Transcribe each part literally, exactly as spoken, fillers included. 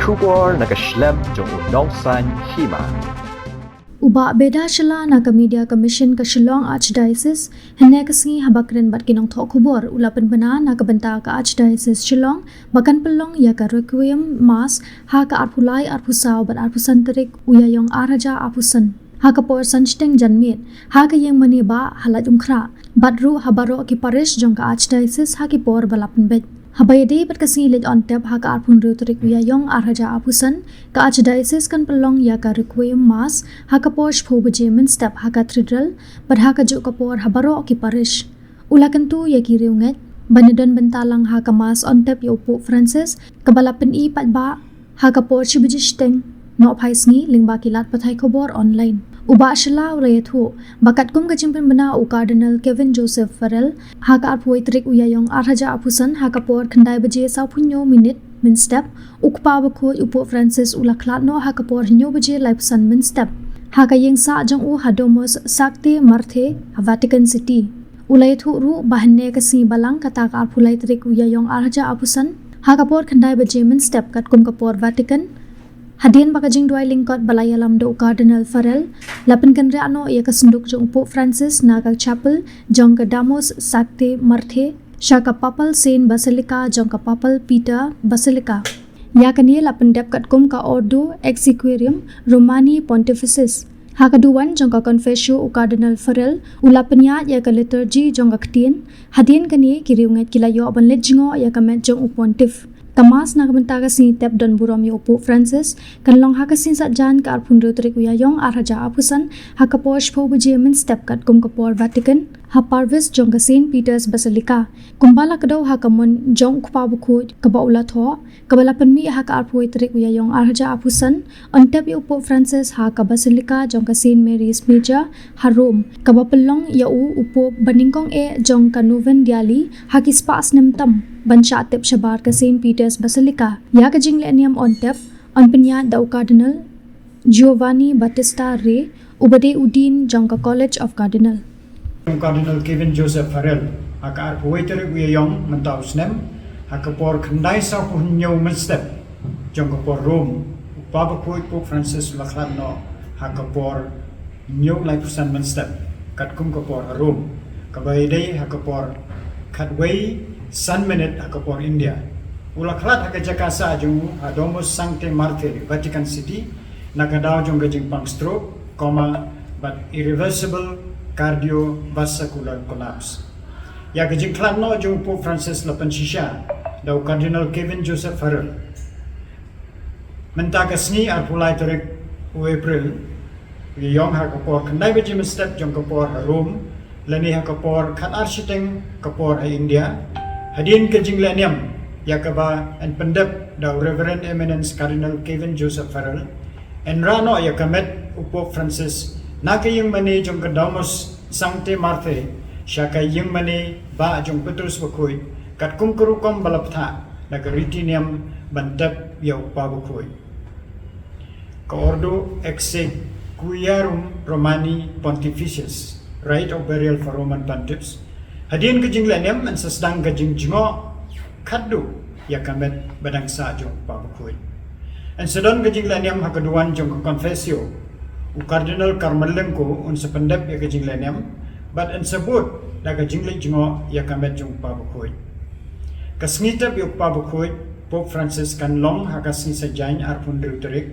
Khubor na ka shlem jong u nongsaiñ hima. U Bah Beda Shylla na ka Media Commission ka Shillong Archdiocese, hynne ka sngi haba kren bad ki nongthoh khubor, u la pynbna na ka bynta ka Archdiocese Shillong ba kan pynlong ïa ka Requiem Mass ha ka arphew lai, arphew saw bad arphew san tarik u Ïaïong ar hajar arphew san, ha ka por san shiteng janmiet ha ka ïing mane bah ha Laitumkhrah, bad ruh ha baroh ki parish jong ka Archdiocese ha ki por ba la pynbeit. Haba ïadei bad ka sngi leit on tep ha ka arphew hynriew tarik u Ïaïong ar hajar arphew san, ka Archdiocese kan pynlong ïa ka Requiem Mass ha ka por shiphew baje mynstep ha Cathedral bad ha kajuh ka por ha baroh ki parish. U la kyntu ïa ki riewngeit ban ïadon bynta lang ha ka Mass on tep ïa u Pope Francis, kaba la pyni paidbah ha ka por shi baje shiteng nohphai sngi, lyngba ki lad pathai khubor online. U Bah Shylla u la ïathuh ba katkum ka jingpynbna u Cardinal Kevin Joseph Farrell, ha ka arphew wei tarik u Ïaïong ar hajar arphew san ha ka por khyndai baje sawphew hynñiew minit mynstep, u Kpa Bakhuid u Pope Francis u la khlad noh ha ka por hynñiew baje laiphew san mynstep ha ka ïing sah jong u ha Domus Sanctae Marthae ha Vatican City. U la ïathuh ruh ba hynne ka sngi Balang, kata ka arphew lai tarik u Ïaïong ar hajar arphew san, ha ka por khyndai baje mynstep katkum ka por Vatican, hadien ba ka jingduwai lyngkot ba la ïalam da u Cardinal Farrell la pynkynriah noh ïa ka synduk jong u Pope Francis na ka chapel jong ka Domus Sanctae Marthae sha ka Papal Saint Basilica jong ka Papal Peter Basilica. Ïa kane la pyndep katkum ka Ordo Exequiarum Romani Pontifices. Ha ka duwan jong ka Confessio u Cardinal Farrell u la pynïaid ïa ka liturgy jong ka ktien. Hadien kane ki riewngeit ki la ïoh ban leit jngoh ïa ka met jong u Pontiff. Ka Mass na ka bynta ka sngi tep don burom ïa u Pope Francis kan long ha ka sngi Saitjaiñ, ka arphew hynriew tarik u Ïaïong ar hajar arphew san, ha ka por shiphew baje mynstep katkum ka por Vatican, ha parvis jong ka Saint Peter's Basilica, kumba la kdew ha ka mon jong u Kpa Bakhuid kaba u la thoh, kaba la pynmih ha ka arphew wei tarik u Ïaïong ar hajar arphew san, on tep ïa u Pope Francis ha ka Basilica jong ka Saint Mary's Major ha Rome, kaba pynlong ïa u u Pope ba nyngkong eh jong ka Novena Diali ha ki spah snem tam ban shah tep shabar ka Saint Peter's Basilica. Ïa ka jinglehniam on tep yn pynïaid da u Cardinal Giovanni Battista Re, uba dei u Dean jong ka College of Cardinal. Cardinal Kevin Joseph Farrell, ha ka arphew wei tarik u Ïaïong mynta u snem, ha ka por khyndai sawphew hynñiew mynstep jong ka por Rome, u Kpa Bakhuid Pope Francis u la khlad noh ha ka por hynñiew laiphew san mynstep katkum ka por ha Rome, kaba ïadei ha ka por khatwei san minit ha ka por India. U la khlad ha ka jaka sah jong u ha Domus Sanctae Marthae, Vatican City, na ka daw jong ka jingpang stroke, coma bad irreversible cardiovascular collapse. Ïa ka jingkhlad noh jong u Pope Francis la pynshisha da u Cardinal Kevin Joseph Farrell. Mynta ka sngi arphew lai tarik u April, u Ïaïong ha ka por khyndai baje mynstep jong ka por ha Rome, lane ha ka por khatar shiteng ka por ha India, hadien ka jinglehniam ïa kaba yn pyndep da u Reverend Eminence Cardinal Kevin Joseph Farrell, yn rah noh ïa ka met u Pope Francis na ka ïing mane jong ka Domus Sanctae Marthae sha ka ïing mane bah jong u Petrus Bakhuid, katkum ka rukom ba la bthah na ka riti niam ban tep ïa u Kpa Bakhuid. Ka Ordo Exequiarum Romani Pontifices, Rite of Burial for Roman Pontiffs. Hadien ka jinglehniam yn sa sdang ka jingjngoh khadduh ïa ka met ba dang sah jong u Kpa Bakhuid. Yn sa don ka jinglehniam ha ka duwan jong ka Confessio. U Cardinal Carmelenco un sa pyndep ïa ka jinglehniam bad yn sa bud da ka jingleit jngoh ïa ka met jong u Kpa Bakhuid. Ka sngi tep ïa u Kpa Bakhuid Pope Francis kan long ha ka sngi Saitjaiñ arphew hynriew tarik,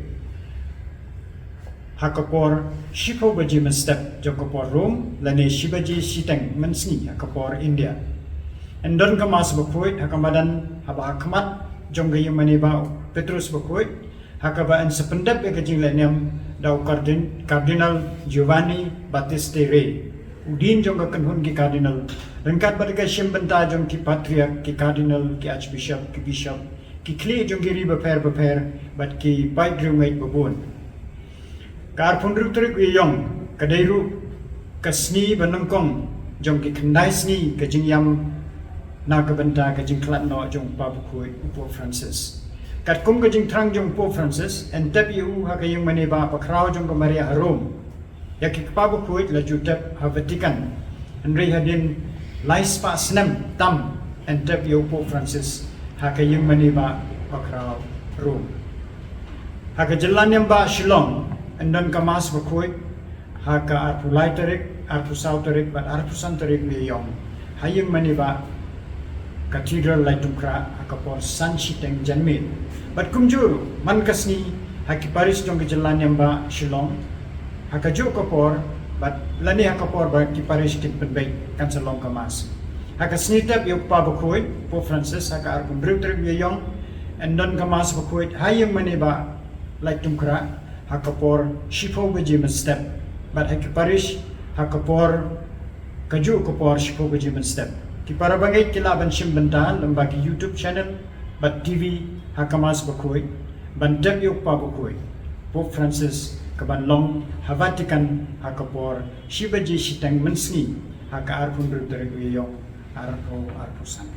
ha ka por shiphew baje mynstep jong ka por Rome, lane shi baje shiteng mynsngi ha ka por India. Yn don ka Mass Bakhuid ha ka madan haba ha khmat jong ka ïing mane bah u Petrus Bakhuid, ha kaba yn sa pyndep ïa ka jinglehniam da u Cardin-, Cardinal Giovanni Battista Re, u Dean jong ka kynhun ki Cardinal, ryngkat bad ka shim bynta jong ki Patriarch, ki Cardinal, ki Archbishop, ki Bishop, ki khlieh jong ki ri bapher bapher bad ki paid riewngeit babun. Ka arphew hynriew tarik u Ïaïong ka dei ruh ka sngi ba nyngkong jong ki khyndai sngi ka jingïam na ka bynta ka jingkhlad noh jong u Kpa Bakhuid u Pope Francis. Katkum ka jingthrang jong u Pope Francis, yn tep ïa u ha ka ïing mane bah bakhraw jong ka Maria ha Rome. Ïa ki Kpa Bakhuid la ju tep ha Vatican, hynrei hadien lai spah snem tam yn tep ïa u Pope Francis ha ka ïing mane bah bakhraw Rome. Ha ka jylla niam ba Shillong, yn don ka Mass bakhuid ha ka arphew lai tarik, arphew saw tarik bad arphew san tarik u Ïaïong ha ïing mane ba Cathedral Laitumkhrah ha ka por san shiteng janmiet. Bad kumjuh ruh man ka sngi ha ki parish jong ka jylla niam ba Shillong ha kajuh ka por bad lane ha ka por ba ki parish kin pynbeit kan sa long ka Mass. Ha ka sngi tep ïa u Kpa bakhuid Pope Francis ha ka arphew hynriew tarik u Ïaïong, yn don ka Mass bakhuid ha ïing mane ba Laitumkhrah ha ka por shiphew baje mynstep bad ha ki parish ha ka por, kajuh ka por shiphew baje mynstep. Ki para bangeit ki lah ban shim bynta lyngba ki YouTube channel bad T V ha ka Mass bakhuid ban tep ïa u Kpa bakhuid Pope Francis ka ban long ha Vatican ha ka por shi baje shiteng mynsngi ha ka arphew hynriew tarik u Ïaïong arphew arphew san.